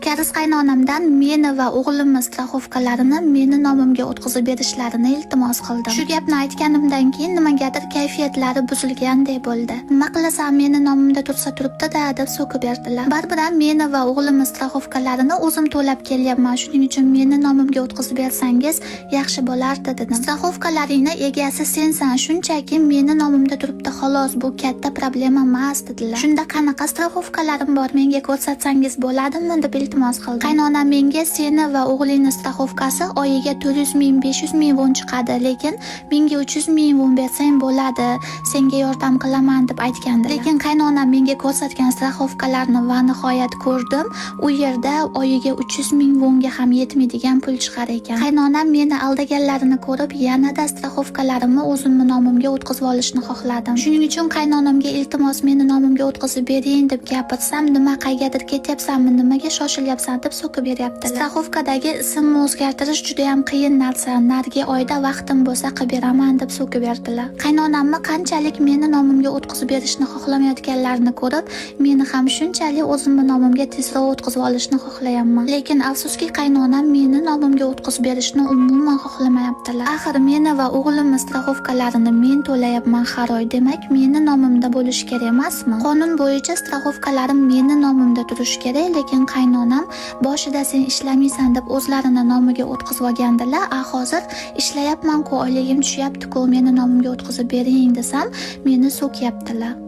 Koreys qaynonamdan meni va o'g'limni страховка larini meni nomimga o'tkazib berishlarini iltimos qildim. Shu gapni aytganimdan keyin nimagadir kayfiyatlari buzilgandek bo'ldi. "Nima qilasan, meni nomimda tursa turibdi-da", deb so'kib berdilar. "Baribir ham meni va o'g'limni страховка larini o'zim to'lab kelyapman. Shuning uchun meni nomimga o'tkazib bersangiz yaxshi bo'lardi", dedim. "Страховка laringni egasi sensan, shunchaki meni nomimda turibdi xolos, bu katta problema emas", dedilar. Shunda "Qanaqa страховка larim bor, menga ko'rsatsangiz bo'ladimi?" deb iltimos qildim. Qaynonam menga: "Seni va o'g'lingni страховка si oyiga 400 ming, 500 ming won chiqadi, lekin menga 300 ming won bersang bo'ladi, senga yordam qilaman", deb aytgandilar. Lekin qaynonam menga ko'rsatgan страховка larni va nihoyat ko'rdim. U yerda oyiga 300 ming wonga ham yetmaydigan pul chiqar ekan. Qaynonam meni aldaganlarini ko'rib, yanada страховка larimni o'zimni nomimga o'tkazib olishni xohladim. Shuning uchun qaynonamga "Iltimos, meni nomimga o'tkazib bering", deb gapirsam, "Nima, qaygadir ketyapsanmi, nimaga shoshilyapsan?" deb so'kib beryaptilar. "Страховка dagi ismni o'zgartirish juda ham qiyin narsa, narigi oyda vaqtim bo'lsa qilib beraman", deb so'kib berdilar. Qaynonamni qanchalik meni nomimga o'tkazib berishni xohlamayotganlarini ko'rib, meni ham shunchalik o'zimni nomimga tezroq o'tkazib olishni xohlayapman. Lekin afsuski, qaynonam meni nomimga o'tkazib berishni umuman xohlamayaptilar. Axir meni va o'g'limni страховка larini men to'layapman har oy, demak, meni nomimda bo'lishi kerak emasmi? Qonun bo'yicha страховка larim meni nomimda turishi kerak, lekin qaynonam boshida "Sen ishlamaysan", deb o'zlarini nomiga o'tkazib olgandilar. A hozir "Ishlayapman-ku, oyligim tushyapti-ku, meni nomimga o'tkazib bering", desam, meni so'kyaptilar.